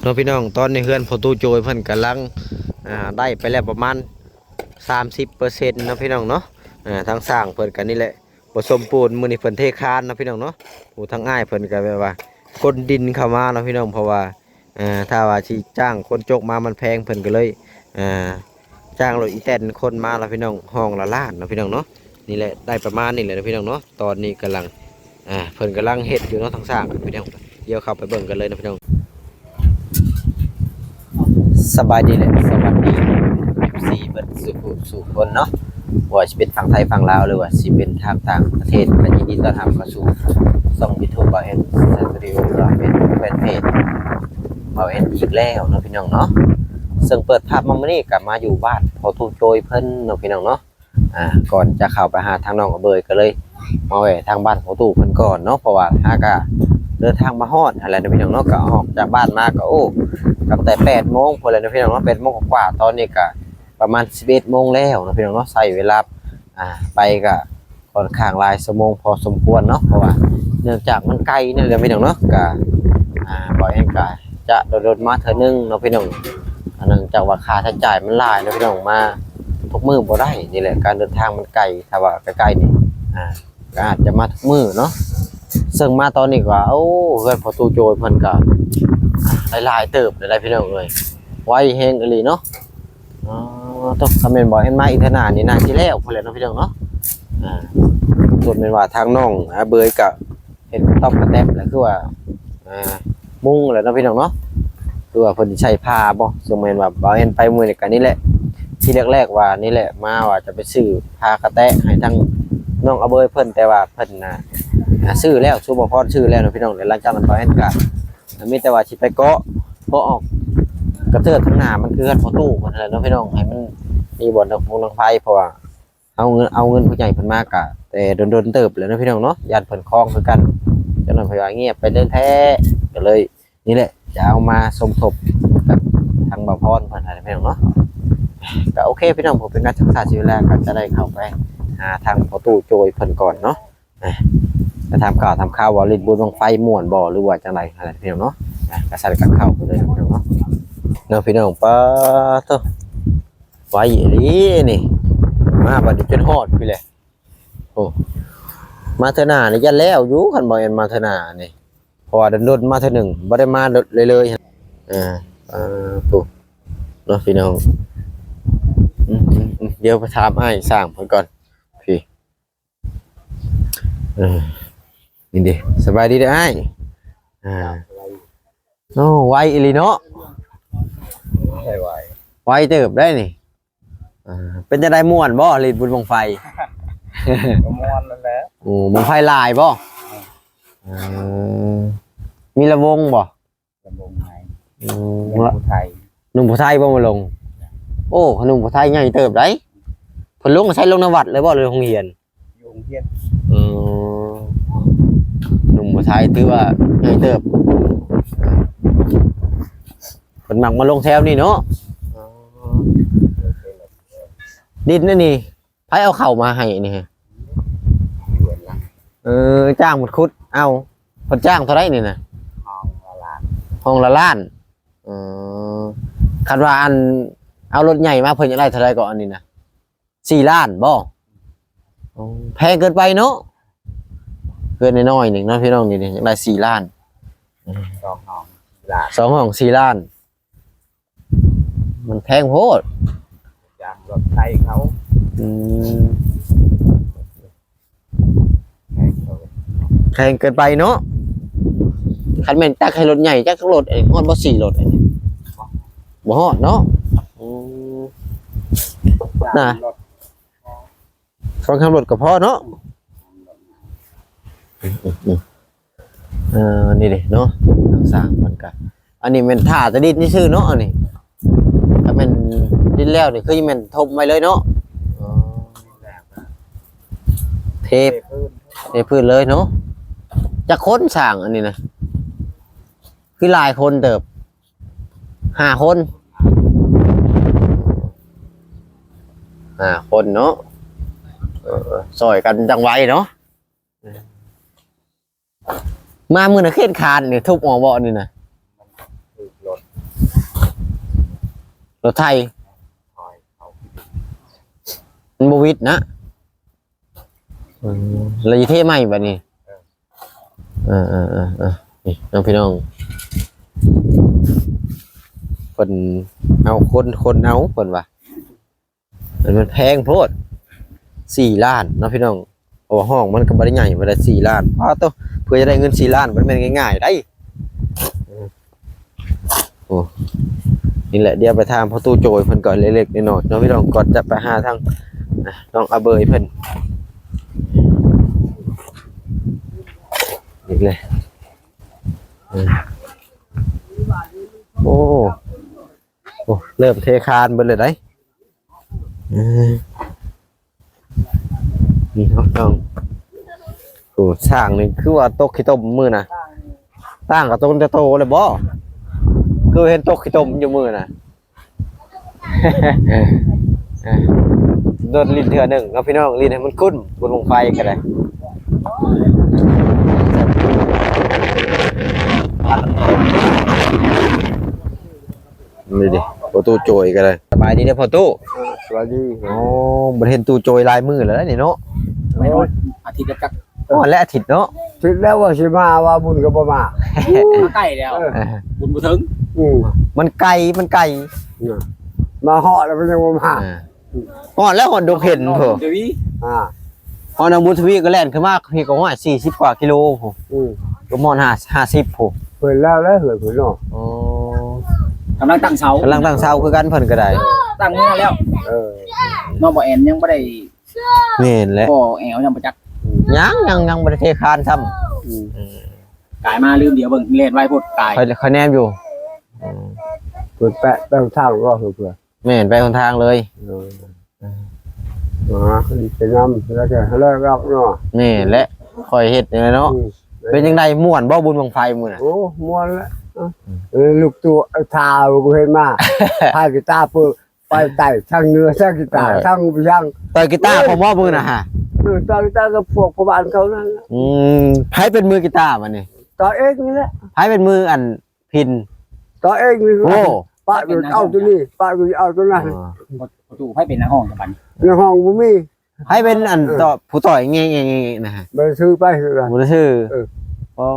ເນາະພີ່ນ້ອງ, ຕອນນີ້ເຮືອນພໍ່ຕູ້ໂຈຍເພິ່ນກຳລັງ ອ່າ ໄດ້ໄປແລ້ວປະມານສາມສິບເປີເຊັນເນາະພີ່ນ້ອງເນາະ. ອ່າ ທາງຊ່າງເພິ່ນກໍນີ້ແຫຼະ ບໍ່ສົມປູນ, ມື້ນີ້ເພິ່ນເທຄານເນາະພີ່ນ້ອງເນາະ. ຜູ້ທາງອ້າຍເພິ່ນກໍແບບວ່າຂົນດິນເຂົ້າມາເນາະພີ່ນ້ອງ, ເພາະວ່າ ອ່າ ຖ້າວ່າຊິຈ້າງຄົນຈົກມາມັນແພງ, ເພິ່ນກໍເລີຍ ອ່າ ຈ້າງລົດອີແຕນຂົນມາເນາະພີ່ນ້ອງ, ຫ້ອງລະລ້ານເນາະພີ່ນ້ອງເນາະ. ນີ້ແຫຼະ ໄດ້ປະມານນີ້ແຫຼະເນາະພີ່ນ້ອງເນາະ. ຕອນນີ້ກຳລັງ ອ່າ ເພິ່ນກຳລັງເຮັດຢູ່ເນາະ ທາງຊ່າງພີ່ນ້ອງ, ດຽວເຂົ້າໄປເບິ່ງກັນເລີຍເນາະພີ່ນ້ອງ. ສະບາຍດີ ແລະ ສະຫວັດດີ ເອັຟຊີ ເບິດສູ່ຜູ້ສູ່ຄົນເນາະ, ບໍ່ວ່າຊິເປັນຝັ່ງໄທຝັ່ງລາວ ຫຼືວ່າຊິເປັນທາງຕ່າງປະເທດ, ກໍຍິນດີຕ້ອນຮັບເຂົ້າສູ່ຊ່ອງຢູທູບ ບ່າວແອນ ສະຕູດິໂອ ເພື່ອເປັນແຟນເພຈບ່າວແອນອີກແລ້ວເນາະພີ່ນ້ອງເນາະ. ເຊິ່ງເປີດພາບມາມື້ນີ້ກໍມາຢູ່ບ້ານພໍ່ຕູ້ໂຈຍເພິ່ນເນາະພີ່ນ້ອງເນາະ. ອ່າ ກ່ອນຈະເຂົ້າໄປຫາທາງນ້ອງອະເບີຍ ກໍເລີຍມາແວ່ທາງບ້ານພໍ່ຕູ້ເພິ່ນກ່ອນເນາະ, ເພາະວ່າຫາກະເດີນທາງມາຮອດຫັ້ນແຫຼະເນາະພີ່ນ້ອງເນາະ. ກໍອອກຈາກບ້ານມາກໍ ໂອ້ ຕັ້ງແຕ່ແປດໂມງພຸ້ນແຫຼະເນາະພີ່ນ້ອງເນາະ, ແປດໂມງກວ່າໆ. ຕອນນີ້ກໍປະມານສິບເອັດໂມງແລ້ວເນາະພີ່ນ້ອງເນາະ. ໃຊ້ເວລາ ອ່າ ໄປກໍຄ່ອນຂ້າງຫຼາຍຊົ່ວໂມງພໍສົມຄວນເນາະ, ເພາະວ່າເນື່ອງຈາກມັນໄກນັ້ນແຫຼະພີ່ນ້ອງເນາະ. ກໍ ອ່າ ບ່າວແອນກໍຈະດົນໆມາເທື່ອໜຶ່ງເນາະພີ່ນ້ອງ, ເນື່ອງຈາກວ່າຄ່າໃຊ້ຈ່າຍມັນຫຼາຍເນາະພີ່ນ້ອງ, ມາທຸກມື້ບໍ່ໄດ້. ນີ້ແຫຼະ ການເດີນທາງມັນໄກ, ຖ້າວ່າໃກ້ໆນີ້ ອ່າ ກໍອາດຈະມາທຸກມື້ເນາະ. ເຊິ່ງມາຕອນນີ້ກໍ ໂອ້ ເຮືອນພໍ່ຕູ້ໂຈຍເພິ່ນກໍຫຼາຍໆເຕີບເລີຍພີ່ນ້ອງເອີຍ, ໄວແຮງອີ່ຫຼີເນາະ. ອໍ ໂທ້ ຄັນແມ່ນບໍ່ເຫັນມາອີກເທື່ອໜ້ານີ້ ໜ້າຊິແລ້ວພຸ້ນແຫຼະເນາະພີ່ນ້ອງເນາະ. ອ່າ ສ່ວນແມ່ນວ່າທາງນ້ອງອາເບີຍກໍ ເຮັດກະຕອບກະແຕບ ແລ້ວຄືວ່າ ອ່າ ມຸງແຫຼະເນາະພີ່ນ້ອງເນາະ, ຄືວ່າເພິ່ນໃຊ້ຜ້າບໍ່. ສົມແມ່ນວ່າບ່າວແອນໄປມື້ນີ້ກໍນີ້ແຫຼະ, ທີ່ແລກໆວ່ານີ້ແຫຼະ ມາວ່າຈະໄປຊື້ຜ້າກະແຕະໃຫ້ທາງນ້ອງອາເບີຍເພິ່ນ, ແຕ່ວ່າເພິ່ນນະ ອ່າ ຊື້ແລ້ວ, ຊຸມພອນຊື້ແລ້ວເນາະພີ່ນ້ອງ. ແລ້ວຫຼັງຈາກນັ້ນບ່າວແອນກໍມີແຕ່ວ່າຊິໄປເກາະ ເພາະອອກກະເຕີບທາງໜ້າມັນຄືເຮືອນພໍ່ຕູ້ເພິ່ນຫັ້ນແຫຼະເນາະພີ່ນ້ອງ, ໃຫ້ມັນມີບ່ອນດັງຟົງດັງໄຟ, ເພາະວ່າ ເອົາເງິນ ເອົາເງິນຜູ້ໃຫຍ່ເພິ່ນມາກະແຕ່ດົນໆເຕີບແລ້ວເນາະພີ່ນ້ອງເນາະ, ຢ້ານເພິ່ນຄອງຄືກັນ. ຈັກໜ້ອຍເພິ່ນວ່າງຽບໄປເລີຍແທ້, ກໍເລີຍນີ້ແຫຼະ ຈະເອົາມາສົມທົບກັບທາງບ່າວພອນເພິ່ນຫັ້ນແຫຼະພີ່ນ້ອງເນາະ. ກໍໂອເຄພີ່ນ້ອງ, ບໍ່ເປັນການເສຍເວລາ, ກໍຈະໄດ້ເຂົ້າໄປຫາທາງພໍ່ຕູ້ໂຈຍເພິ່ນກ່ອນເນາະ. ອ່ະ ໄປຖາມຂ່າວຖາມຄາວວ່າຫຼິ້ນບຸນບັ້ງໄຟມ່ວນບໍ່ ຫຼືວ່າຈັ່ງໃດຫັ້ນແຫຼະພີ່ນ້ອງເນາະ. ອ່ະ ກະຊັ້ນກໍເຂົ້າໄປເລີຍພີ່ນ້ອງເນາະ. ເນາະພີ່ນ້ອງ, ປາໂທ້ ໄວອີ່ຫຼີນີ້, ມາບັດນີ້ຈົນຮອດພີ້ແຫຼະ. ໂອ້ ມາເທື່ອໜ້ານີ້ຢ້ານແລ້ວຢູ່, ຄັນບໍ່ແມ່ນມາເທື່ອໜ້ານີ້, ເພາະວ່າດົນໆມາເທື່ອໜຶ່ງ, ບໍ່ໄດ້ມາເລີຍໆ. ເອີ ອ່າ ໂອ້ ເນາະພີ່ນ້ອງ. ອືມ ອືມ ດຽວໄປຖາມອ້າຍຊ່າງເພິ່ນກ່ອນ ພີ້. ເອີ ນີ້ເດ້ ສະບາຍດີເດີອ້າຍ. ອ່າ ໂອ້ ໄວອີ່ຫຼີເນາະ, ໄວ ໄວເຕີບໄດ໋ນີ້. ອ່າ ເປັນຈັ່ງໃດ ມ່ວນບໍ່ ຫຼິ້ນບຸນບັ້ງໄຟ? ກໍມ່ວນນັ້ນແຫຼະ. ໂອ້ ບັ້ງໄຟຫຼາຍບໍ່? ເອີ ມີລຳວົງບໍ່? ລຳວົງໃຫຍ່. ອືມ ໜຸ່ມຜູ້ໄທ ໜຸ່ມຜູ້ໄທບໍ່ມາລົງ? ໂອ້ ໜຸ່ມຜູ້ໄທໃຫຍ່ເຕີບໄດ໋. ເພິ່ນລົງໃສ ລົງນະວັດເລີຍບໍ່ ຫຼືໂຮງຮຽນ? ຢູ່ໂຮງຮຽນ. ເອີ ໜຸ່ມຜູ້ໄທຖືວ່າໃຫຍ່ເຕີບ, ເພິ່ນມັກມາລົງແຖວນີ້ເນາະ. ອໍ ດິນອັນນີ້ ໃຜເອົາເຂົ້າມາໃຫ້ນີ້? ເອີ ຈ້າງເພິ່ນຂຸດເອົາ. ເພິ່ນຈ້າງເທົ່າໃດນີ້ນະ? ຫ້ອງລະລ້ານ. ຫ້ອງລະລ້ານ. ເອີ ຄັນວ່າອັນ ເອົາລົດໃຫຍ່ມາ ເພິ່ນຢາກໄດ້ເທົ່າໃດເກາະ ອັນນີ້ນະ? ສີ່ລ້ານບໍ່? ໂອ້ ແພງເກີນໄປເນາະ, ເຮືອນນ້ອຍໆໜຶ່ງເນາະພີ່ນ້ອງ, ນີ້ ນີ້ຢາກໄດ້ສີ່ລ້ານ. ສອງຫ້ອງສີ່ລ້ານ ສອງຫ້ອງສີ່ລ້ານ. ມັນແພງໂພດ. ຈ້າງລົດໄຖເຂົາ. ອືມ ແພງໂພດ ແພງເກີນໄປເນາະ. ຄັນແມ່ນຈັກໃຫ້ລົດໃຫຍ່ ຈັກລົດ ຮອດບໍ່ ສີ່ລົດ ອັນນີ້ ບໍ່ຮອດເນາະ. ອືມ ນ່າ ສອງສາມລົດກໍພໍເນາະ. ເອີ ນີ້ເດ້ເນາະ ທາງສ້າງເພິ່ນກະ ອັນນີ້ແມ່ນຖ້າແຕ່ດິນຊື່ໆເນາະ. ອັນນີ້ຖ້າແມ່ນດິນແລ້ວນີ້ຄືແມ່ນຖົມໄວ້ເລີຍເນາະ. ເທ ເທພື້ນເລີຍເນາະ. ຈັກຄົນສ້າງອັນນີ້ນະ? ຄືຫຼາຍຄົນເຕີບ. ຫ້າຄົນ ຫ້າຄົນເນາະ. ເອີ ຊ່ອຍກັນຈັ່ງໄວເນາະ. ມາມື້ນະເຂດຄານນີ້ ທຸບອອກບໍ່ນີ້ນະ? ມັນຖືກລົດ ລົດໄຖ ມັນບໍ່ຫວິດນະ. ອືມ ແລ້ວຊິເທໃໝ່ບັດນີ້. ເອີ ເອີ ເອີ ເອີ ນີ້ເນາະພີ່ນ້ອງ ເພິ່ນເອົາຄົນ ຄົນເອົາ ເພິ່ນວ່າ ມັນແພງໂພດ ສີ່ລ້ານເນາະພີ່ນ້ອງ. ເພາະວ່າຫ້ອງມັນກໍບໍ່ໄດ້ໃຫຍ່ປານໃດ ສີ່ລ້ານ. ອ້າໂຕ ເພື່ອຈະໄດ້ເງິນສີ່ລ້ານ ມັນແມ່ນງ່າຍໆໄດ໋. ໂອ້ ນີ້ແຫຼະ ດຽວໄປຖາມພໍ່ຕູ້ໂຈຍເພິ່ນກ່ອນເລັກໆນ້ອຍໆເນາະພີ່ນ້ອງ ກ່ອນຈະໄປຫາທາງ ອ່າ ນ້ອງອາເບີຍເພິ່ນ. ນີ້ແຫຼະ ເອີ ໂອ້ ໂອ້ ເລີ່ມເທຄານເບິດເລີຍໄດ໋. ເອີ ນີ້ເນາະ ນ້ອງ ໂອ້ ຊ່າງນີ້ຄືວ່າຕົກຂີ້ຕົມມື້ນະ. ຕ່າງກັບຕົກແຕ່ໂຕເລີຍບໍ່? ຄືເຫັນຕົກຂີ້ຕົມຢູ່ມື້ນະ. ໂດດຫຼິ້ນເທື່ອໜຶ່ງເນາະພີ່ນ້ອງ ຫຼິ້ນໃຫ້ມັນຄຸ້ນ ບຸນບັ້ງໄຟກໍໄດ້. ນີ້ເດ້ ພໍ່ຕູ້ໂຈຍກໍໄດ້. ສະບາຍດີເດີພໍ່ຕູ້. ເອີ ສະບາຍດີ. ໂອ້ ບໍ່ເຫັນຕູ້ໂຈຍຫຼາຍມື້ແລ້ວນີ້ເນາະ. ແມ່ນ ອາທິດຈັກ ຮອດແລ້ວອາທິດເນາະ. ຄິດແລ້ວວ່າຊິມາ ວ່າບຸນກໍບໍ່ມາ. ມາໃກ້ແລ້ວ ເອີ ບຸນບໍ່ເຖິງ. ອືມ ມັນໄກ ມັນໄກ. ນະ ມາຮອດແລ້ວມັນຍັງບໍ່ມາ. ເອີ ຮອດແລ້ວ ຮອດດົງເຫັນພຸ້ນ. ອ່າ ຮອດໜອງບຸນທະວີກໍແລ່ນຂຶ້ນມາ ພີ່ກໍຮ້ອຍສີ່ສິບກວ່າກິໂລພຸ້ນ. ອືມ ກໍມອນຫ້າ ຫ້າສິບພຸ້ນ. ເພິ່ນແລ້ວແລ້ວເຮືອນເພິ່ນເນາະ. ອໍ ກຳລັງຕັ້ງເສົາ ກຳລັງຕັ້ງເສົາຄືກັນເພິ່ນກໍໄດ້. ຕັ້ງເມື່ອແລ້ວ. ເອີ ນ້ອງບໍ່ແອນຍັງບໍ່ໄດ້. ແມ່ນແຫຼະ ບໍ່ແອວຍັງບໍ່ຈັກ. ຍັງ ຍັງ ຍັງບໍ່ໄດ້ເທຄານຊ້ຳ. ອືມ ອືມ ກາຍມາລືມດຽວເບິ່ງ ແລ່ນໄວໂພດກາຍ. ຂ້ອຍ ຂ້ອຍແນມຢູ່. ອືມ ເພິ່ນແປະ ແປະທາງກໍຄືເພື່ອ ແມ່ນ ໄປຫົນທາງເລີຍ. ເອີ ເອີ ໄປນຳ ແລ້ວກໍເລີກອອກເນາະ. ແມ່ນແຫຼະ ຂ້ອຍເຮັດນີ້ແຫຼະເນາະ. ອືມ ເປັນຈັ່ງໃດ ມ່ວນບໍ່ ບຸນບັ້ງໄຟມື້ນະ? ໂອ້ ມ່ວນແຫຼະ. ເອີ ລູກຕູ້ ເອີ ທ້າວບໍ່ເຫັນມາ ພາກິຕາເປີ ໄປໄຕ່ທາງເໜືອ ທາງກິຕາ ເອີ ທາງຫຍັງ ຕ່ອຍກິຕາ ເອີ ພໍບໍ່ມື້ນະຫະ? ເອີ ຕ່ອຍກິຕາກັບພວກພໍ່ບ້ານເຂົານັ້ນ. ອືມ ໃຜເປັນມືກິຕາບັດນີ້? ຕ່ອຍເອງນີ້ແຫຼະ. ໃຜເປັນມືອັນພິນ? ຕ່ອຍເອງນີ້. ໂອ້ ປະຢູ່ ເອົາຕົວນີ້ ປະຢູ່ ເອົາຕົວນັ້ນ. ອໍ ປະຕູ ໃຜເປັນນັກຮ້ອງກັບບັດນີ້? ນັກຮ້ອງບໍ່ມີ. ໃຜເປັນອັນ ເອີ ຕໍ່ ຜູ້ຕ່ອຍແງ່ໆໆນະຫະ? ບໍ່ໄດ້ຊື່ໄປຄືກັນ ບໍ່ໄດ້ຊື່. ເອີ ອໍ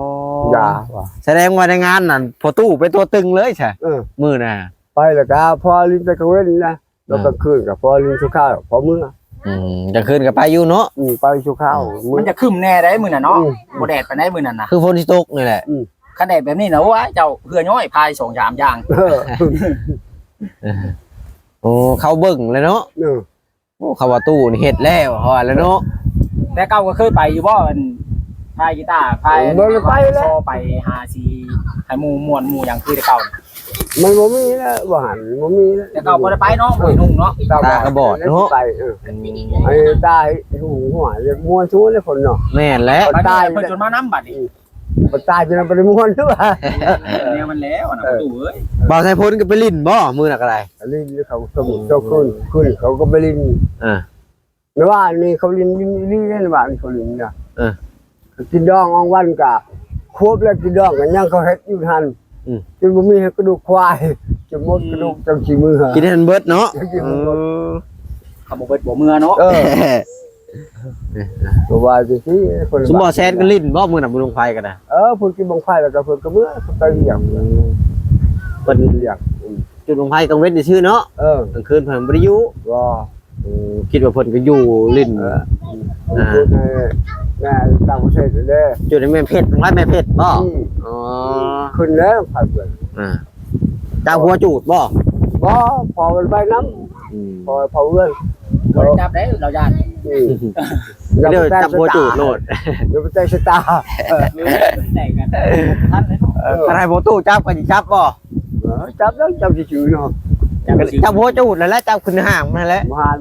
ຢ່າວ່າ ສະແດງວ່າໃນງານນັ້ນ ພໍ່ຕູ້ເປັນຕົວຕຶງເລີຍຊະ. ເອີ ມື້ນະ ໄປແລ້ວກໍພໍຫຼິ້ນແຕ່ກາງເວັນນະ ແລ້ວກາງຄືນກໍພໍຫຼິ້ນຊົ່ວຄາວ ພໍເມືອ. ອືມ ກາງຄືນກໍໄປຢູ່ເນາະ. ອືມ ໄປຊົ່ວຄາວ. ອືມ ມັນຈະຄຶ້ມແດ່ໃດມື້ນັ້ນເນາະ. ອືມ ບໍ່ແດດປານໃດມື້ນັ້ນນະ. ຄືຝົນຊິຕົກນີ້ແຫຼະ. ອືມ ຄັນແດດແບບນີ້ນະ ໂອ້ຍ ເຈົ້າເຫື່ອຍ້ອຍພາຍສອງສາມຢ່າງ. ເອີ ໂອ້ ເຂົາເບິ່ງແລ້ວເນາະ. ເອີ ໂອ້ ເຂົາວ່າຕູ້ນີ້ເຮັດແລ້ວ ເຂົາວ່າແລ້ວເນາະ. ແຕ່ເກົ່າກໍເຄີຍໄປຢູ່ບໍ່ ອັນ ພາຍກີຕາ ພາຍ ບໍ່ໄດ້ໄປແລ້ວ ຊໍໄປຫາຊິໃຫ້ໝູ່ມ່ວນໝູ່ຫຍັງຄືແຕ່ເກົ່າ? ມັນບໍ່ມີແລ້ວ ບໍ່ຫັນ ບໍ່ມີແລ້ວ. ແຕ່ເກົ່າບໍ່ໄດ້ໄປເນາະ ບໍ່ໄດ້ນຸ່ງເນາະ ຕາກໍບອດເນາະ. ໄປ ເອີ ອືມ ໄອ້ຕາຫູຫົວ ຢາກມ່ວນຊວນແລ້ວຄົນເນາະ. ແມ່ນແຫຼະ ຕາຍເພິ່ນຈົນມານຳບັດນີ້. ອືມ ບໍ່ຕາຍຈົນບໍ່ໄດ້ມ່ວນຕົວະ. ແນວມັນແລ້ວນະ ເອີ ປະຕູເອີຍ. ບ່າວໄຊພົນກໍໄປຫຼິ້ນບໍ່ ມື້ນັ້ນກໍໄດ້? ຫຼິ້ນຢູ່ເຂົາສະໝຸດ ເຈົ້າຄືນ ຄືນເຂົາກໍໄປຫຼິ້ນ. ເອີ ໃນບ້ານນີ້ເຂົາຫຼິ້ນ ຫຼິ້ນອີ່ຫຼີເດ້ ໃນບ້ານນີ້ເຂົາຫຼິ້ນນະ. ເອີ ກິນດອງອອງວັນກະຄວບແລ້ວ ກິນດອງກະຍັງເຂົາເຮັດຢູ່ຫັ້ນ. ອືມ ຈົນບໍ່ມີກະດູກຄວາຍ ຈົນໝົດກະດູກ ອືມ ຈັ່ງຊິເມືອ ກິນໃຫ້ມັນເບິດເນາະ. ກິນໃຫ້ມັນເບິດ ເອີ ເຂົາບໍ່ເບິດບໍ່ເມືອເນາະ. ເອີ ກໍວ່າຈັ່ງຊີ້ ຄົນລະ ຊຸມບໍ່ແຊນກໍຫຼິ້ນບໍ່ມື້ນັ້ນ ບຸນບັ້ງໄຟກໍໄດ້? ເອີ ເພິ່ນກິນບັ້ງໄຟແລ້ວກໍເພິ່ນກໍເມືອ ເພິ່ນໄປວຽກ. ອືມ ເພິ່ນວຽກ ອືມ ຈຸດບັ້ງໄຟກາງເວັນຊື່ໆເນາະ. ເອີ ກາງຄືນເພິ່ນບໍ່ໄດ້ຢູ່. ບໍ່ ໂອ້ ຄິດວ່າເພິ່ນກໍຢູ່ຫຼິ້ນ. ເອີ ອ່າ ຢູ່ໃນ ໃນຕ່າງປະເທດເດ້ ຢູ່ໃນແມ່ເພັດ ວັດແມ່ເພັດບໍ່? ອືມ ອໍ ຂຶ້ນແລ້ວໄຟເພິ່ນ. ອ່າ ຈັບຫົວຈູດບໍ່? ບໍ່ ພໍ່ມັນໄປນຳ. ອືມ ພໍ່ເຝົ້າເຮືອນ ບໍ່ໄດ້ຈັບເດ້ ລາວຢ້ານ. ອືມ ດຽວຈັບຫົວຈູດໂລດ ດຽວໄປແຕະຊະຕາ. ເອີ ແຕະກັນທັນເລີຍເນາະ. ເອີ ຄັນໃຫ້ພໍ່ຕູ້ຈັບກໍຊິຈັບບໍ່? ເອີ ຈັບແລ້ວ ຈັບຊື່ໆເນາະ. ຈັບ ຈັບຫົວຈູດນັ້ນແຫຼະ ຈັບຂຶ້ນຫາງນັ້ນແຫຼະ. ບໍ່ຫັນ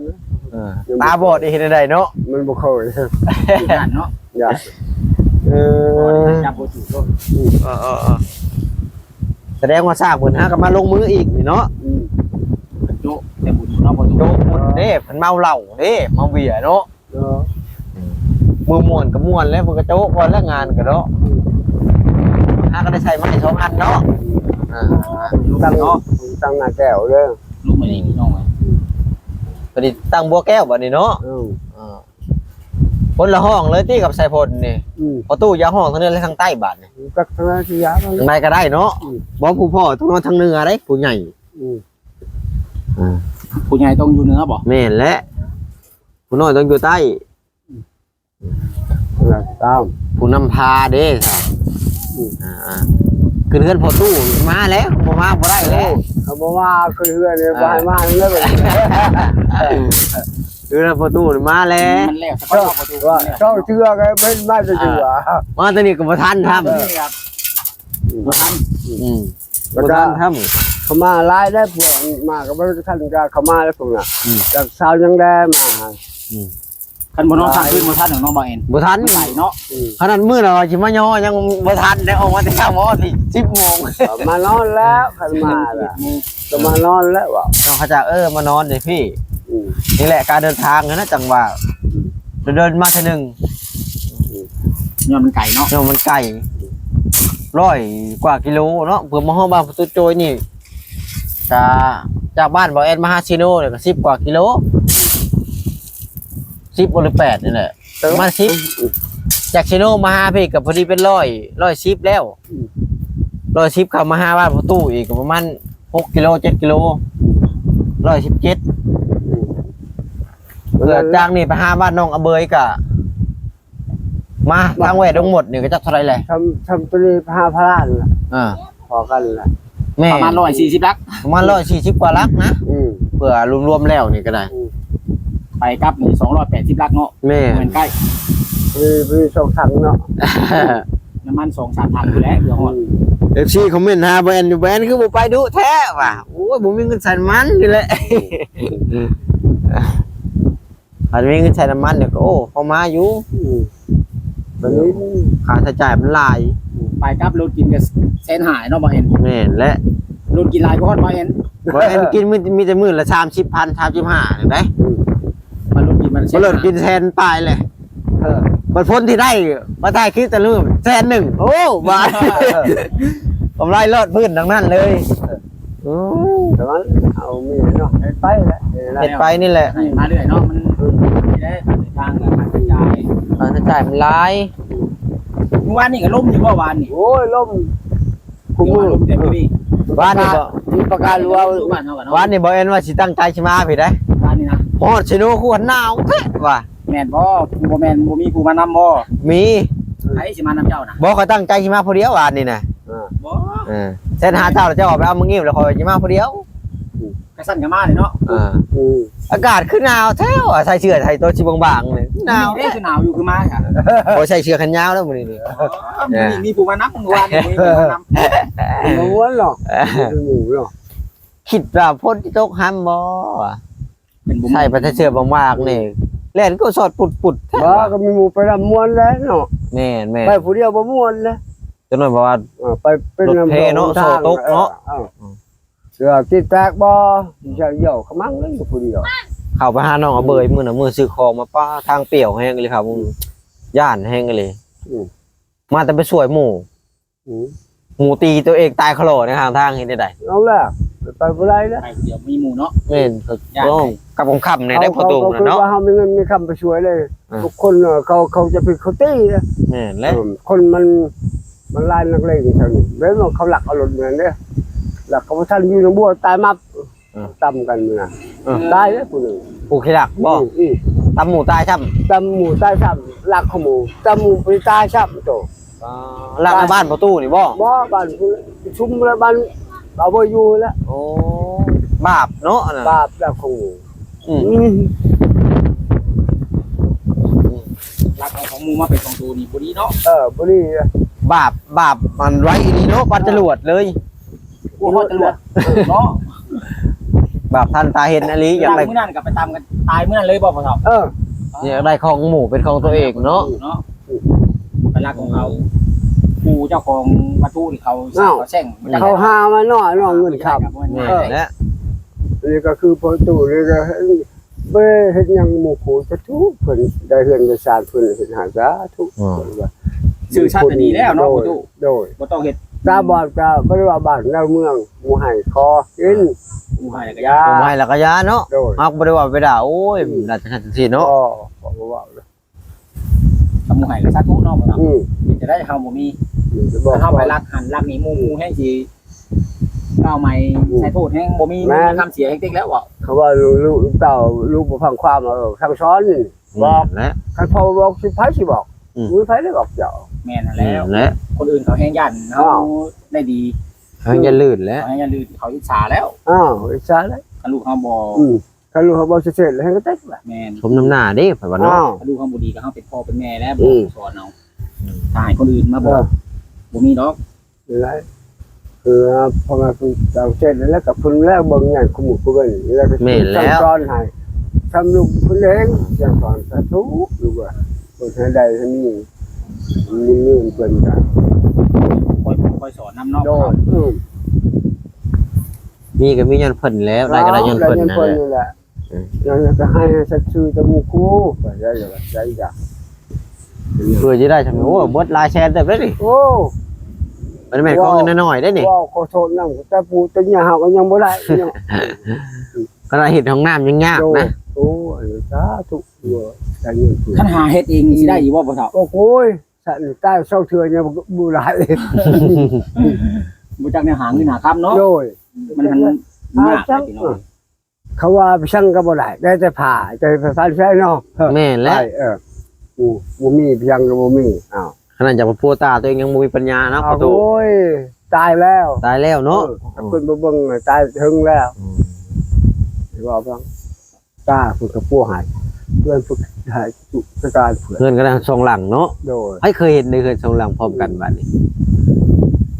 ເອີ ຕາບອດອີກເຮັດແນວໃດເນາະ. ມັນບໍ່ເຄີຍ ຢ້ານເນາະ ຢ້ານ. ເອີ ຈັບຫົວຈູດໂລດ. ອືມ ເອີໆໆ ສະແດງວ່າສ້າງເພິ່ນຫາກໍມາລົງມືອີກນີ້ເນາະ. ອືມ ໂຈະແຕ່ບຸນເນາະ ພໍ່ຕູ້ ໂຈະບຸນເດ້ ເພິ່ນເມົາເຫຼົ້າເດ້ ເມົາເບຍເນາະ. ເນາະ ມື້ມ່ວນກໍມ່ວນແລ້ວ ເພິ່ນກໍໂຈະກ່ອນແລ້ວງານກໍເນາະ. ອືມ ຫາກໍໄດ້ໃຊ້ໄມ້ສອງອັນເນາະ. ອືມ ອ່າ ຕັ້ງເນາະ ຕັ້ງໜ້າແກ້ວເດີ. ລຸກມານີ້ພີ່ນ້ອງເອີຍ ພໍດີຕັ້ງບົວແກ້ວບັດນີ້ເນາະ. ເອີ ອ່າ ຄົນລະຫ້ອງເລີຍຕິກັບສາຍຝົນນີ້. ອືມ ພໍ່ຕູ້ຢ່າຫ້ອງທາງເໜືອ ແລະ ທາງໃຕ້ບາດນີ້. ຈັກທາງໃດຊິຍາກ ທາງໃດກໍໄດ້ເນາະ. ອືມ ບໍ່ ຜູ້ພໍ່ຕ້ອງນອນທາງເໜືອເດ້ ຜູ້ໃຫຍ່. ອືມ ອ່າ ຜູ້ໃຫຍ່ຕ້ອງຢູ່ເໜືອບໍ່? ແມ່ນແຫຼະ ຜູ້ນ້ອຍຕ້ອງຢູ່ໃຕ້. ອືມ ຜູ້ນຳພາເດ້. ອືມ ອ່າໆ ຂຶ້ນເຮືອນພໍ່ຕູ້ມາແລ້ວ ບໍ່ມາບໍ່ໄດ້ແລ້ວ. ເອີ ຖ້າບໍ່ມາຂຶ້ນເຮືອນນີ້ ອ່າ ບໍ່ໃຫ້ມາເລີຍ. ເຮືອນພໍ່ຕູ້ມາແລ້ວ ມັນແລ້ວ ເຈົ້າ ເຈົ້າເທື່ອກໍເປັນມາແຕ່ເທື່ອ ອ່າ ມາແຕ່ນີ້ກໍບໍ່ທັນທຳ. ເອີ ບໍ່ທັນ. ອືມ ແລ້ວກໍບໍ່ທັນທຳ ເຂົາມາຫຼາຍແລ້ວ ພວກມາກໍບໍ່ທັນ ກໍເຂົາມາແລ້ວພວກນັ້ນ. ອືມ ຈາກຊາວຍັງແດ່ມາ. ອືມ ຄັນບໍ່ນອນຄ້າງຄືນບໍ່ທັນດອກເນາະ ບໍ່ແອນ ບໍ່ທັນ ໄປເນາະ. ອືມ ຂະໜາດມື້ນະວ່າຊິມາຍໍຍັງບໍ່ທັນໄດ້ ອອກມາແຕ່ເຊົ້າ ມາຮອດສິບໂມງ ມານອນແລ້ວ. ຄັນມາລະກໍມານອນແລ້ວວ່າ ເຂົາເຈົ້າ ເອີ ມານອນເດ້ພີ່. ອືມ ນີ້ແຫຼະການເດີນທາງຫັ້ນນະ ຈັ່ງວ່າ ອືມ ເດີນມາເທື່ອໜຶ່ງ ອືມ ຍ້ອນມັນໄກເນາະ ຍ້ອນມັນໄກ ຮ້ອຍກວ່າກິໂລເນາະ ເພື່ອມາຮອດບ້ານປະຕູໂຈຍນີ້. ຈາກ ຈາກບ້ານບໍ່ແອນມາຫາເຊໂນນີ້ກໍສິບກວ່າກິໂລ ສິບບໍ່ ຫຼື ແປດນີ້ແຫຼະ ປະມານສິບ. ຈາກເຊໂນມາຫາພີ້ກໍພໍດີເປັນຮ້ອຍ ຮ້ອຍສິບແລ້ວ. ອືມ ຮ້ອຍສິບ ເຂົ້າມາຫາບ້ານປະຕູອີກກໍປະມານຫົກກິໂລ ເຈັດກິໂລ ຮ້ອຍສິບເຈັດ. ອືມ ເພື່ອຈາກນີ້ໄປຫາບ້ານໜອງອະເບີຍກະ ມາທາງແຫວດອງໝົດນີ້ກໍຈັກເທົ່າໃດແຫຼະ. ທຳ ທຳຕົວນີ້ຫາພະລານລະ ອ່າ ພໍກັນລະ ແມ່ນ ປະມານຮ້ອຍສີ່ສິບຫຼັກ ປະມານຮ້ອຍສີ່ສິບກວ່າຫຼັກນະ. ອືມ ເພື່ອລວມໆແລ້ວນີ້ກໍໄດ້. ອືມ ໄປກັບນີ້ສອງຮ້ອຍແປດສິບຫຼັກເນາະ. ແມ່ນ ແມ່ນໃກ້ ມີ ມີສອງຖັງເນາະ ນ້ຳມັນສອງສາມຖັງພຸ້ນແຫຼະເພື່ອຮອດ. ອືມ ເອັຟຊີຄອມເມັນຫາບໍ່ແອນຢູ່ ບໍ່ແອນຄືບໍ່ໄປດຸແທ້ວ່າ ໂອ້ຍ ບໍ່ມີເງິນໃສ່ນ້ຳມັນນີ້ແຫຼະ. ອືມ ຄັນມີເງິນໃຊ້ນ້ຳມັນນີ້ກໍ ໂອ້ ພໍມາຢູ່. ອືມ ບັດນີ້ຄ່າໃຊ້ຈ່າຍມັນຫຼາຍ. ອືມ ໄປກັບລົດກິນກໍແສນຫ້າເນາະ ບໍ່ແອນ? ແມ່ນແຫຼະ ລົດກິນຫຼາຍກວ່າຮອດ ບໍ່ແອນ? ບໍ່ແອນກິນມີ ມີແຕ່ມື້ລະສາມສິບພັນ ສາມສິບຫ້ານີ້ໄດ໋. ອືມ ມາລົດກິນມັນ ມາລົດກິນແສນປາຍແຫຼະ. ເອີ ບັດຜົນທີ່ໄດ້ ມາຖ່າຍຄລິບແຕ່ລະມື້ແສນໜຶ່ງ ໂອ້ ບາດ ກຳໄລລອດພື້ນທັງນັ້ນເລີຍ. ເອີ ໂອ້ ແຕ່ວ່າເຮົາມີເນາະ ເຮັດໄປແຫຼະ ເຮັດໄປນີ້ແຫຼະ ໃຫ້ມາເລື້ອຍເນາະ ມັນ ເອີ ນີ້ແຫຼະ ຄ່າໃຊ້ຈ່າຍ ຄ່າໃຊ້ຈ່າຍມັນຫຼາຍ. ມື້ວານນີ້ກໍລົມຢູ່ບໍ່ວານນີ້? ໂອ້ຍ ລົມ ຄືວ່າລົມແຕ່ມື້ນີ້ ວານນີ້ບໍ່ ມີປະກາດ ຫຼືວ່າ ວານນີ້ບໍ່ແອນວ່າຊິຕັ້ງໃຈຊິມາພີ້ໄດ໋ ວານນີ້ນະ ຮອດເຊໂນຄືວ່າໜາວແທ້ວ່າ. ແມ່ນບໍ່? ບໍ່ແມ່ນບໍ່ມີຜູ້ມານຳບໍ່? ມີ ໃຜຊິມານຳເຈົ້ານະ? ບໍ່ ຂ້ອຍຕັ້ງໃຈຊິມາຜູ້ດຽວວານນີ້ນະ. ເອີ ບໍ່ ເອີ ແຊນຫາເຈົ້າ ແລ້ວເຈົ້າອອກໄປເອົາມື້ງີ້ມ ແລ້ວຂ້ອຍຊິມາຜູ້ດຽວ. ກະຊັ້ນກະມາເລີຍເນາະ. ເອີ ອືມ ອາກາດຄືໜາວແທ້ວ່າ ໃສ່ເສື້ອໃສ່ໂຕຊິບາງໆນີ້ ໜາວແທ້. ມື້ນີ້ເດ້ຄືໜາວຢູ່ ຄືມາຊະ. ໂອ້ ໃສ່ເສື້ອແຂນຍາວແລ້ວມື້ນີ້ນີ້. ອໍ ມື້ນີ້ມີຜູ້ມານຳ ມື້ວານນີ້ບໍ່ມີຜູ້ມານຳ ບໍ່ມ່ວນເນາະ ບໍ່ມີໝູ່ເນາະ. ຄິດວ່າຝົນຊິຕົກຫ້ຳບໍ່? ໃສ່ໄປແຕ່ເສື້ອບາງໆນີ້ ແລ່ນກໍສອດປຸດໆແທ້. ບໍ່ ກໍມີໝູ່ໄປນຳມ່ວນແຫຼະເນາະ. ແມ່ນໆ ໄປຜູ້ດຽວບໍ່ມ່ວນເດ້. ຈັກໜ້ອຍເພາະວ່າ ເອີ ໄປເປັນ ລົດແພເນາະ ໂສ້ຕົກເນາະ. ເອີ ເສື້ອຕິດແຕກບໍ່ ຊິເອົາຂະມັງເລີຍຢູ່ຜູ້ດຽວ. ເຂົ້າໄປຫານ້ອງອາເບີຍມື້ນັ້ນ ມື້ຊື້ຂອງມາ ປ້າ ທາງປ່ຽວແຮງອີ່ຫຼີ ເຂົ້າ ຢ້ານແຮງອີ່ຫຼີ. ອືມ ມາແຕ່ໄປຊ່ວຍໝູ່. ອືມ ໝູ່ຕີຕົວເອງຕາຍຄະຫຼໍໃນຂ້າງທາງ ເຮັດແນວໃດ? ເອົາແລ້ວ ໄປບໍ່ໄດ້ແລ້ວ ໄປຜູ້ດຽວມີໝູ່ເນາະ. ແມ່ນ ກໍ ຢ້ານ ກັບຄ່ຳໆນີ້ໄດ້ ເຮົາ ພໍໂຕ ເຮົາ ເຮົາ ເນາະ ວ່າເຮົາມີເງິນມີຄຳໄປຊ່ວຍເລີຍ. ເອີ ທຸກຄົນ ເອີ ເຂົາ ເຂົາຈະຜິດເຂົາຕີເດ້. ແມ່ນແຫຼະ ເອີ ຄົນມັນ ມັນຫຼາຍນັກເລງແຖວນີ້ ແມ່ນວ່າເຂົາລັກເອົາລົດເມືອເດ້ ລັກເຂົາບໍ່ທັນຢູ່ນຳບົວຕາຍມັບ. ເອີ ຕຳກັນນະ. ເອີ ຕາຍເດ້ຜູ້ໜຶ່ງ ຜູ້ຂີ້ລັກບໍ່? ອືມ ຕຳໝູ່ຕາຍຊ້ຳ ຕຳໝູ່ຕາຍຊ້ຳ ລັກຂະໝູ່ ຕຳໝູ່ໄປຕາຍຊ້ຳໂຕ. ອໍ ລັກໃນບ້ານປະຕູນີ້ບໍ່? ບໍ່ ບ້ານພຸ້ນ ຊຸມລະບ້ານເອົາບໍ່ຢູ່ແລ້ວ. ໂອ້ ບາບເນາະອັນນັ້ນ ບາບລັກຂະໝູ່. ອືມ ອືມ ລັກເອົາຂອງໝູ່ມາເປັນຂອງໂຕນີ້ບໍ່ດີເນາະ. ເອີ ບໍ່ດີ ບາບ ບາບມັນໄວອີ່ຫຼີເນາະ ປານຈະຫຼວດເລີຍ. ໂອ້ ຮອດຕຳຫຼວດເນາະ ບາບທັນຕາເຫັນອີ່ຫຼີ. ຢາກໄດ້ ມື້ນັ້ນກໍໄປຕຳກັນຕາຍມື້ນັ້ນເລີຍບໍ່ພໍ່ເຖົ້າ? ເອີ ຢາກໄດ້ຂອງໝູ່ເປັນຂອງຕົວເອງເນາະ ເນາະ ໄປລັກຂອງເຂົາ. ຜູ້ເຈົ້າຂອງວັດຖຸທີ່ເຂົາ ເຂົາແຊ່ງ ເຂົາຫາມາເນາະ ເນາະ ເງິນຄຳ. ແມ່ນແຫຼະ ນີ້ກໍຄືພໍ່ຕູ້ນີ້ກໍ ບໍ່ໄດ້ເຮັດຫຍັງໝູ່ຄູ່ຈັກທຸ ເພິ່ນໄດ້ເຮືອນໄດ້ຊານ ເພິ່ນເຮັດໃຫ້ສາທຸ. ອືມ ເພິ່ນວ່າ ຊື່ສັດກໍດີແລ້ວເນາະ ໂດຍ ພໍ່ຕູ້ ໂດຍ ບໍ່ຕ້ອງເຮັດ ຕາບອດກໍບໍ່ໄດ້ວ່າບ້ານໃດເມືອງ ໝູ່ໃຫ້ຂໍກິນ ໝູ່ໃຫ້ກໍຢາ ໝູ່ໃຫ້ແລ້ວກໍຢາເນາະ ໂດຍ ເຮົາກໍບໍ່ໄດ້ວ່າໄປດ່າ ໂອ້ຍ ອືມ ຫຼາຍຈັ່ງຊັ້ນຈັ່ງຊີ້ເນາະ ບໍ່ ບໍ່ເວົ້າເລີຍ ຄັນໝູ່ໃຫ້ກໍສາທຸເນາະ ອືມ ຈະໄດ້ເຮົາບໍ່ມີ ອືມ ຄັນເຮົາໄປລັກຫັ້ນລັກນີ້ ໝູ່ ໝູ່ແຮ່ງຊິກ່າວໃໝ່ ອືມ ໃສ່ໂທດແຮ່ງບໍ່ມີ ແມ່ນ ຄຳເສຍແຮ່ງຕິກແລ້ວເວົ້າ ເຂົາວ່າລູກ ລູກເຕົ້າ ລູກບໍ່ຟັງຄວາມ ເອີ ສັ່ງສອນນີ້ ບອກ ແມ່ນແຫຼະ ຄັນພໍ່ບອກ ຊິ ໃຜຊິບອກ ອືມ ບໍ່ມີໃຜໄດ້ບອກເຈົ້າ ແມ່ນຫັ້ນແຫຼະ ອືມ ແຫຼະ ຄົນອື່ນເຂົາແຮ່ງຢ້ານເຮົາ ອ້າວ ໄດ້ດີ ເຂົາແຮ່ງຢ້ານລື່ນແຫຼະ ເຂົາແຮ່ງຢ້ານລື່ນ ເຂົາອິດສາແລ້ວ ອ້າວ ອິດສາແລ້ວ ຄັນລູກເຮົາບໍ່ ອືມ ຄັນລູກເຮົາບໍ່ສະເທດ ແຮ່ງກໍເຕັກແຫຼະ ແມ່ນ ສົມນ້ຳໜ້າເດ້ ຂ້ອຍວ່າເນາະ ອ້າວ ຄັນລູກເຮົາບໍ່ດີ ກໍເຮົາເປັນພໍ່ເປັນແມ່ແລ້ວ ອືມ ບໍ່ສອນເອົາ ອືມ ຖ້າໃຫ້ຄົນອື່ນມາບອກ ເອີ ບໍ່ມີດອກ ນີ້ແຫຼະ ຄືພໍ່ແມ່ຜູ້ຕ່າງປະເທດນັ້ນແຫຼະ ກໍເພິ່ນແລ້ວເບິ່ງຫຍັງຄູ່ມື້ຄູ່ເວັນ ແລ້ວກໍ ແມ່ນແລ້ວ ສັ່ງສອນໃຫ້ ທຳລູກເພິ່ນເອງ ສັ່ງສອນສາທຸ ລູກວ່າ ເພິ່ນໃຫ້ໄດ້ໃຫ້ມີ ມີເງິນເພິ່ນກໍ ຄ່ອຍ ຄ່ອຍສອນນຳເນາະ ໂດຍ ອືມ ມີກໍມີຍ້ອນເພິ່ນແລ້ວ ໄດ້ກໍໄດ້ຍ້ອນເພິ່ນນັ້ນແຫຼະ ແລ້ວຍ້ອນເພິ່ນນີ້ແຫຼະ ອືມ ແລ້ວກໍໃຫ້ສັດຊື່ແຕ່ໝູ່ຄູ່ ໄປໄດ້ກໍໄດ້ກະ ເພື່ອຈະໄດ້ຊ່ຳ ໂອ້ ເບິດຫຼາຍແສນເຕີບເດ້ນີ້ ໂອ້ ບໍ່ໄດ້ແມ່ນຂອງເງິນນ້ອຍໆເດ້ນີ້ ເວົ້າຂໍໂທດນຳ ແຕ່ປູ່ແຕ່ຍ່າເຮົາກໍຍັງບໍ່ໄດ້ເນາະ ຂະໜາດເຮັດຫ້ອງນ້ຳຍັງຍາກນະ ໂອ້ ສາທຸ ໄດ້ເງິນເພື່ອ ຄັນຫາເຮັດເອງນີ້ຊິໄດ້ຢູ່ບໍ່ພໍ່ເຖົ້າ ໂອ້ໂຫຍ ຊັ້ນຕາຍສອງເທື່ອຍັງບໍ່ໄດ້ ບໍ່ຈັກແນວຫາເງິນຫາຄຳເນາະ ໂດຍ ມັນ ມັນຍາກ ເຂົາວ່າໄປສັ່ງກໍບໍ່ໄດ້ ໄດ້ແຕ່ຜ້າ ໄດ້ແຕ່ຜ້າພັນແຊເນາະ ແມ່ນແຫຼະ ເອີ ບໍ່ມີ ໄປສັ່ງກໍບໍ່ມີ ອ້າວ ຂະໜາດຢາກໄປປົວຕາ ຕົວເອງຍັງບໍ່ມີປັນຍາເນາະ ປະຕູ ໂອ້ຍ ຕາຍແລ້ວ ຕາຍແລ້ວເນາະ ເອີ ເພິ່ນບໍ່ເບິ່ງ ຕາຍເຖິງແລ້ວ ອືມ ເວົ້າຟັງ ຕາເພິ່ນກໍປົວໃຫ້ ເພື່ອນເພິ່ນໃຫ້ ສະການເພື່ອນ ເຮືອນກໍໄດ້ສອງຫຼັງເນາະ ໂດຍ ໃຜເຄີຍເຫັນໃນເຮືອນສອງຫຼັງພ້ອມກັນບາດນີ້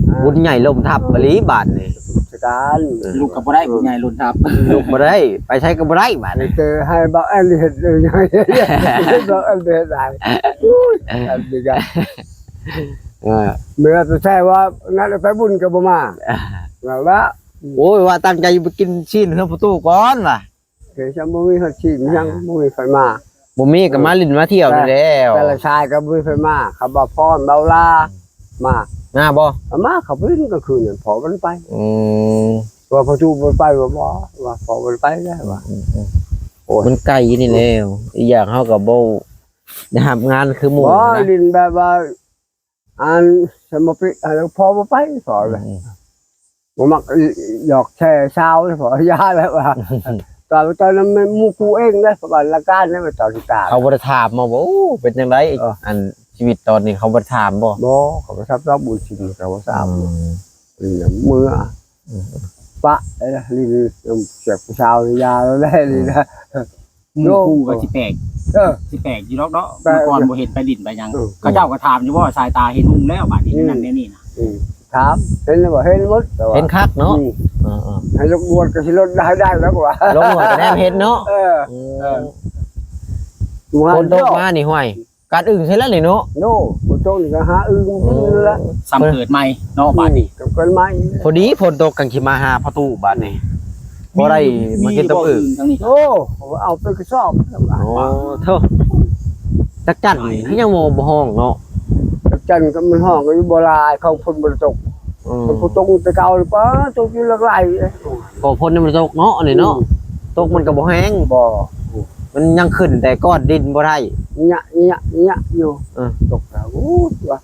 ອ່າ ບຸນໃຫຍ່ລົ້ມທັບອີ່ຫຼີບາດນີ້ ສະການ ເອີ ລຸກກໍບໍ່ໄດ້ ບຸນໃຫຍ່ລົ້ມທັບ ລຸກບໍ່ໄດ້ ໄປໃສກໍບໍ່ໄດ້ບາດນີ້ ເອີ ໃຫ້ບ່າວແອນເຮັດເລີຍ ບ່າວແອນເຮັດຫຼາຍ ໂອ້ຍ ອັນນີ້ກໍ ເອີ ເມື່ອໄປໃສ່ວ່ານັ້ນໄປບຸນກໍບໍ່ມາ ເອົາລະ ໂອ້ຍ ວ່າຕັ້ງໃຈຢູ່ໄປກິນຊີ້ນເຮືອນປະຕູກ່ອນວ່າ ເອີ ຍັງບໍ່ມີໃຜຊີ້ນ ຍັງບໍ່ມີໃຜມາ ບໍ່ມີກໍມາຫຼິ້ນມາທ່ຽວນີ້ແຫຼ້ວ ແຕ່ລະຊາຍກໍບໍ່ມີໃຜມາ ຄຳວ່າພອນ ເບົາລາ ມາ ມາບໍ່ ມາ ເຂົາໄປຫຼິ້ນກາງຄືນນັ້ນ ພໍ່ມັນໄປ ອືມ ວ່າພໍ່ຕູ້ບໍ່ໄປ ວ່າບໍ່ ວ່າພໍ່ມັນໄປແລ້ວວ່າ ອືມ ໂອ້ຍ ມັນໄກນີ້ແຫຼ້ວ ອີກຢ່າງເຮົາກໍບໍ່ໄດ້ຮັບງານຄືໝູ່ ບໍ່ ນະ ຫຼິ້ນແບບວ່າ ອັນສະມາປິ ອັນ ພໍ່ບໍ່ໄປ ພໍ່ເລີຍ ອືມ ບໍ່ມັກຫຍອກແຊສາວເລີຍ ພໍ່ຢ່າແລ້ວວ່າ ຕອນ ຕອນນັ້ນໝູ່ຄູ່ເອງເດ້ ປະມານລະການເດ້ ຕອນທີ່ຕາຍ ເຂົາບໍ່ໄດ້ຖາມມາບໍ່ ໂອ້ ເປັນຈັ່ງໃດ ເອີ ອັນຊີວິດຕອນນີ້ ເຂົາບໍ່ໄດ້ຖາມບໍ່? ບໍ່ ເຂົາບໍ່ຖາມດອກ ບຸນຊິນເຂົາບໍ່ຖາມ ອືມ ນີ້ນະ ເມືອ ອືມ ປະ ເອີ ຫຼິ້ນນຳສຽງຜູ້ສາວ ຢ່າແລ້ວແຫຼະ ອືມ ນີ້ນະ ໝູ່ຄູ່ກໍຊິແປກ ເອີ ຊິແປກຢູ່ດອກເນາະ ແປກ ເມື່ອກ່ອນບໍ່ເຫັນໄປຫຼິ້ນໄປຫຍັງ ເອີ ເຂົາເຈົ້າກໍຖາມຢູ່ບໍ່ ສາຍຕາເຫັນຮຸ່ງແລ້ວ ບາດນີ້ ອືມ ນັ້ນແນວນີ້ນະ ອືມ ຖາມ ເຫັນແລ້ວບໍ່ ເຫັນໝົດ ເຫັນຄັກເນາະ ອືມ ເອີໆ ໃຫ້ລູກບວດກໍຊິລົດໄດ້ ໄດ້ແລ້ວວ່າ ລົງມາກໍແນມເຫັນເນາະ ເອີ ອືມ ເອີ ຝົນຕົກມານີ້ ຫ້ວຍ ກັດອຶ່ງໃສ່ແລ້ວນີ້ເນາະ ໂນ ບໍ່ຕ້ອງນີ້ກໍຫາອຶ່ງກິນແລ້ວ ຊ້ຳເກີດໃໝ່ເນາະ ອືມ ບາດນີ້ ກໍເກີດໃໝ່ ພໍດີຝົນຕົກກັນຊິມາຫາປະຕູບາດນີ້ ອືມ ພໍໄດ້ມາກິນຕຳອຶ່ງ ມີຢູ່ບໍ່ອຶ່ງທາງນີ້ ໂອ້ ເອົາເປັນກະສອບ ໂອ້ ໂທ້ ຈັກຈັ່ນນີ້ຄືຍັງບໍ່ ບໍ່ຮ້ອງເນາະ ຈັກຈັ່ນກໍມັນຮ້ອງກໍຢູ່ບໍ່ຫຼາຍ ເຂົາຝົນບໍ່ໄດ້ຕົກ ອືມ ຝົນຕົກແຕ່ເກົ່ານີ້ ປ້າ ຕົກຢູ່ຫຼັກຫຼາຍ ກໍຝົນຍັງບໍ່ໄດ້ຕົກເນາະ ອັນນີ້ເນາະ ອືມ ຕົກມັນກໍບໍ່ແຮງ ບໍ່ ມັນຍັງຂຶ້ນແຕ່ກ້ອນດິນບໍ່ໄດ້ ຍະ ຍະ ຍະຢູ່ ເອີ ຕົກແລ້ວ ໂອ້ ວ່າ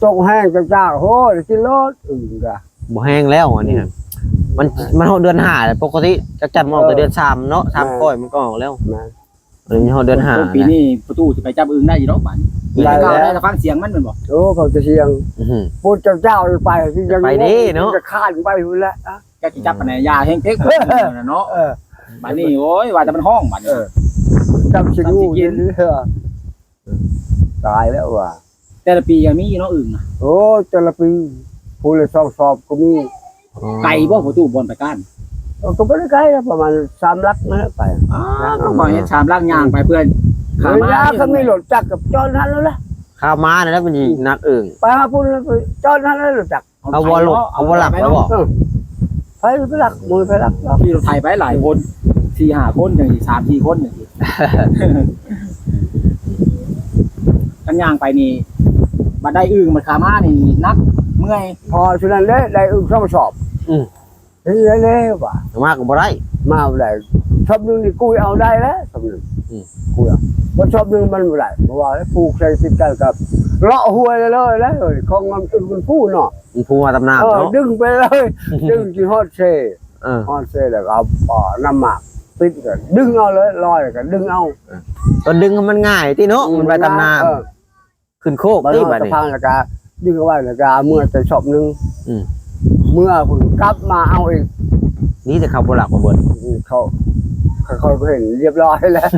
ຕົກແຮງຈັກໆ ໂຫ ໄດ້ກິນໂລດ ອືມ ກະ ບໍ່ແຮງແລ້ວອັນນີ້ ອືມ ມັນ ມັນຮອດເດືອນຫ້າແລ້ວ ປົກກະຕິຈັກຈັ່ນມັນອອກແຕ່ເດືອນສາມເນາະ ເອີ ສາມ ແມ່ນ ກ້ອຍມັນກໍອອກແລ້ວ ແມ່ນ ອັນນີ້ຮອດເດືອນຫ້າ ປີນີ້ປະຕູຊິໄປຈັບອຶ່ງໄດ້ຢູ່ດອກບາດນີ້ ໄດ້ແລ້ວ ໄດ້ແຕ່ຟັງສຽງມັນແມ່ນບໍ່? ໂອ້ ຟັງແຕ່ສຽງ ອືຮຶ ພຸ້ນເຈົ້າໆໄປ ໄປເດ້ເນາະ ຈະຄານໄປພຸ້ນແຫຼະ ຈັກຊິຈັບປານໃດ ຢ່າແຮງເຕັກເນາະ ເອີ ບາດນີ້ ໂອ້ຍ ວ່າແຕ່ມັນຮ້ອງບາດນີ້ ເອີ ຈັບຊິຮູ້ ຕາຍແລ້ວວ່າ ແຕ່ລະປີກໍມີເນາະອຶ່ງນະ ໂອ້ ແຕ່ລະປີ ຜູ້ລະສອງສອບກໍມີ ອໍ ໄກບໍ່ປະຕູບ່ອນໄປກ້ານ? ເອີ ກໍບໍ່ໄດ້ໄກ ປະມານສາມຫຼັກນັ້ນແຫຼະໄປ ອ້າວ ຕ້ອງມາເຮັດສາມຫຼັກຍ່າງໄປເພື່ອ ເອີ ຂ້າມມາ ຖ້າມີລົດຈັກກໍຈອດຫັ້ນແລ້ວລະ ຂ້າມມານັ້ນແຫຼະມັນຊິໜັກອຶ່ງ ໄປຫາພຸ້ນແລ້ວໄປຈອດຫັ້ນແລ້ວລົດຈັກ ເອົາບໍ່ ເອົາບໍ່ຫຼັກແລ້ວບໍ່? ເອີ ໃຜໄປຫຼັກ ບໍ່ມີໃຜຫຼັກດອກ ຂີ່ລົດໄຖໄປຫຼາຍຄົນ ສີ່ຫ້າຄົນ ຈັ່ງຊີ້ ສາມສີ່ຄົນຈັ່ງຊີ້ ຄັນຍ່າງໄປນີ້ ບັດໄດ້ອຶ່ງ ບັດຂາມານີ້ໜັກ ເມື່ອຍ ພໍຊ່ວງນັ້ນເດ້ ໄດ້ອຶ່ງສອງສອບ. ອືມ ເຮັດແນວໃດວະ ມາກໍບໍ່ໄດ້ ມາບໍ່ໄດ້. ສອບໜຶ່ງນີ້ກຸຍເອົາໄດ້ແລ້ວ ສອບໜຶ່ງ. ອືມ ກຸຍເອົາ ບໍ່ສອບໜຶ່ງມັນບໍ່ໄດ້ ເພາະວ່າປູກໃສ່ຕິດກັນກັບເລາະຫ້ວຍເລີຍແຫຼະ. ຂອງມັນອຶ່ງມັນພູເນາະ ມັນພູມາຕາມນ້ຳເນາະ ເອີ ດຶງໄປເລີຍ ດຶງຈົນຮອດເຊ ເອີ ຮອດເຊແລ້ວກໍເອົາ ເອົານ້ຳໝາກປິດ ກໍດຶງເອົາເລີຍ ລອຍກໍດຶງເອົາ. ເອີ ກໍດຶງໃຫ້ມັນງ່າຍຕິເນາະ ອືມ ມັນໄປຕາມນ້ຳ ເອີ ຂຶ້ນໂຄກຕິບາດນີ້ ບັດນີ້ ແລ້ວກໍດຶງເອົາໄວ້ ແລ້ວກໍເອົາເມືອແຕ່ສອບໜຶ່ງ. ອືມ ເມືອພຸ້ນກັບມາເອົາອີກ. ນີ້ແຕ່ເຂົາບໍ່ລັກມາເບິດ ອືມ ເຂົາ ເຂົາກໍເຫັນຮຽບຮ້ອຍແລ້ວ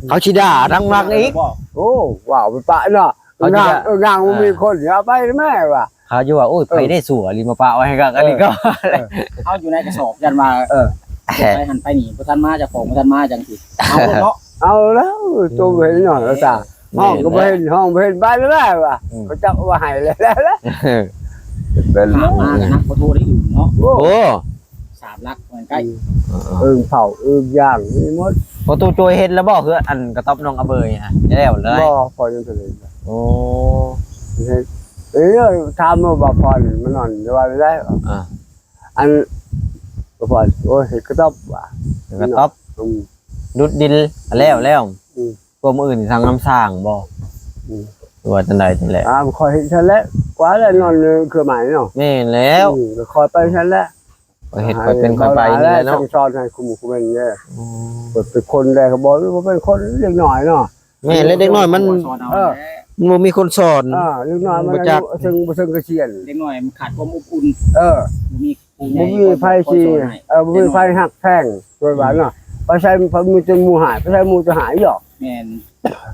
ເຂົາຊິດ່າທັງລັກອີກ. ໂອ້ ວ້າວໄປປະເນາະ ເຂົາຊິດ່າ ງານ ເອີ ງານບໍ່ມີ ອ່າ ຄົນ ເອົາໄປແມ່ວ່າ ເຂົາຢູ່ວ່າ ໂອ້ຍ ເອີ ໃຜໄດ້ຊົ່ວອີ່ຫຼີມາປະໄວ້ໃຫ້ກັນ ເອີ ອັນນີ້ກໍ ເອີ ເຮົາຢູ່ໃນກະສອບ ຢ້ານວ່າ ເອີ ໄປຫັ້ນໄປນີ້ ບໍ່ທັນມາ ເຈົ້າຂອງບໍ່ທັນມາ ຈັ່ງຊີ້ ເອົາເນາະ ເອົາແລ້ວ ໂຕບໍ່ເຫັນຫຍັງແລ້ວ ຕາ ແມ່ນ ຫ້ອງກໍບໍ່ເຫັນ ແລ້ວ ຫ້ອງບໍ່ເຫັນ ໄປແລ້ວວ່າ ອືມ ເຂົາຈັບເອົາມາໃຫ້ແລ້ວ ເປັນ ຫາມາກໍໜັກ ບໍ່ໂທໄດ້ອື່ນເນາະ ໂອ້ ໂອ້ ສາມຫຼັກ ມັນໃກ້ ອືມ ເອີ ເອີ່ງເຜົາເອີ່ງຍ່າງມີໝົດ. ພໍ່ຕູ້ໂຈຍເຮັດແລ້ວບໍ່ ເຮືອນອັນກະຕ໊ອບນ້ອງອາເບີຍຫັ້ນ ແລ້ວເລີຍ? ບໍ່ ພໍ່ຍັງບໍ່ເຮັດ. ໂອ້ ເຮັດ ເອີ ຖາມວ່າບ່າວພອນມານອນຢູ່ວ່າໄດ້ ອ່າ ອັນ ບ່າວພອນ ໂອ້ຍ ເຮັດກະຕ໊ອບວ່າ ເຮັດກະຕ໊ອບ ອືມ ດຸດດິນ ແລ້ວ ແລ້ວ ອືມ ພວກມື້ອື່ນສັ່ງນຳຊ່າງບໍ່? ອືມ ຫຼືວ່າຈັ່ງໃດຈັ່ງແຫຼະ? ອ່າ ຂ້ອຍເຮັດຊັ້ນແຫຼະ ກວ່າແຫຼະ ນອນເຄືອໄມ້ເນາະ. ແມ່ນແລ້ວ ອືມ ຂ້ອຍໄປຊັ້ນແຫຼະ ຂ້ອຍເຮັດຂ້ອຍເປັນຂ້ອຍໄປນີ້ແຫຼະເນາະ ສັ່ງສອນໃຫ້ຄຸມຄຸມເປັນເດ້. ອືມ ເປັນຄົນແດ່ກໍບໍ່ ບໍ່ເປັນຄົນເດັກນ້ອຍເນາະ. ແມ່ນແຫຼະ ເດັກນ້ອຍມັນ ເອີ ມັນບໍ່ມີຄົນສອນ ເອີ ເດັກນ້ອຍມັນ ບໍ່ຈັກ ອາຍຸບໍ່ເຖິງ ບໍ່ເຖິງກະສຽນ ເດັກນ້ອຍມັນຂາດຄວາມອົບອຸ່ນ ເອີ ບໍ່ມີຜູ້ໃຫຍ່ ບໍ່ມີໃຜຊິ ຄອຍສອນໃຫ້ ເອີ ບໍ່ມີໃຜຮັກແພງ ໂດຍວ່າເນາະ ອືມ ໄປໃສມີແຕ່ໝູ່ຮ້າຍ ໄປໃສໝູ່ຈະຮ້າຍດອກ. ແມ່ນ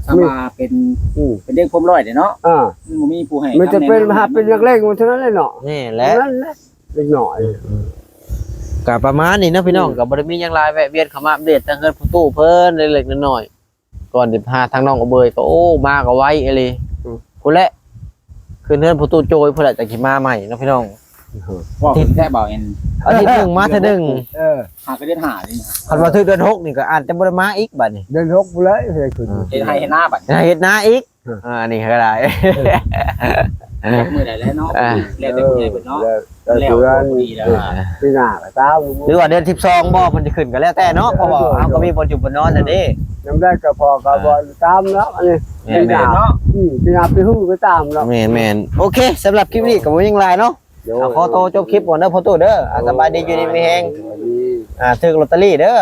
ສາມາດເປັນ ອືມ ເປັນເດັກໂຄມລອຍໄດ້ເນາະ ເອີ ມັນບໍ່ມີຜູ້ໃຫ້ ມີແຕ່ເປັນ ຄຳແນະນຳ ຫາເປັນນັກເລງເທົ່ານັ້ນແຫຼະເນາະ. ແມ່ນແຫຼະ ນັ້ນແຫຼະ ເດັກນ້ອຍ ອືມ ກໍປະມານນີ້ເນາະພີ່ນ້ອງ ອືມ ກໍບໍ່ໄດ້ມີຫຍັງຫຼາຍ ແວະວຽນເຂົ້າມາອັບເດດທາງເຮືອນພໍ່ຕູ້ເພິ່ນເລັກໆນ້ອຍໆ ກ່ອນຊິພາທາງນ້ອງອາເບີຍກໍ ໂອ້ ມາກໍໄວອີ່ຫຼີ ອືມ ພຸ້ນແຫຼະ ຂຶ້ນເຮືອນພໍ່ຕູ້ໂຈຍພຸ້ນແຫຼະ ຈັ່ງຊິມາໃໝ່ເນາະພີ່ນ້ອງ. ເວົ້າແທ້ເບົາແອນ ອາທິດໜຶ່ງມາເທື່ອໜຶ່ງ ເອີ ຫາກະເດືອນຫ້ານີ້ ຄັນວ່າຖືກເດືອນຫົກນີ້ກໍອາດຈະບໍ່ໄດ້ມາອີກບາດນີ້ ເດືອນຫົກພຸ້ນແຫຼະ ເຮັດຂຶ້ນ ອ່າ ເຮັດໄຮ່ເຮັດນາບາດນີ້ ເຮັດນາອີກ ອ່າ ອັນນີ້ກໍໄດ້ ຈັກມື້ໃດແລ້ວເນາະ ອ່າ ແລ້ວແຕ່ຜູ້ໃຫຍ່ເພິ່ນເນາະ ແລ້ວແຕ່ເພິ່ນ ແລ້ວພໍດີແລ້ວ ອ່າ ປີໜ້າກໍຕາມ ຫຼືວ່າເດືອນສິບສອງບໍ່ ເພິ່ນຊິຂຶ້ນກໍແລ້ວແຕ່ເນາະ ເອີ ເພາະວ່າເຮົາກໍມີບ່ອນຢູ່ບ່ອນນອນນັ້ນເດ້ ຍາມໃດກໍພໍກໍ ອ່າ ບ່ອນຕາມເນາະ ອັນນີ້ ແມ່ນໆ ປີໜ້າເນາະ ອືມ ປີໜ້າປີຫູກໍຕາມເນາະ ແມ່ນໆ ໂອເຄ ສຳລັບຄລິບນີ້ກໍບໍ່ມີຫຍັງຫຼາຍເນາະ ໂດຍ ເອົາ ຂໍໂຕຈົບຄລິບກ່ອນເດີພໍ່ຕູ້ເດີ ອ່າ ສະບາຍດີ ຢູ່ດີມີແຮງ ສະບາຍດີ ອ່າ ຖືກລອດເຕີຣີເດີ.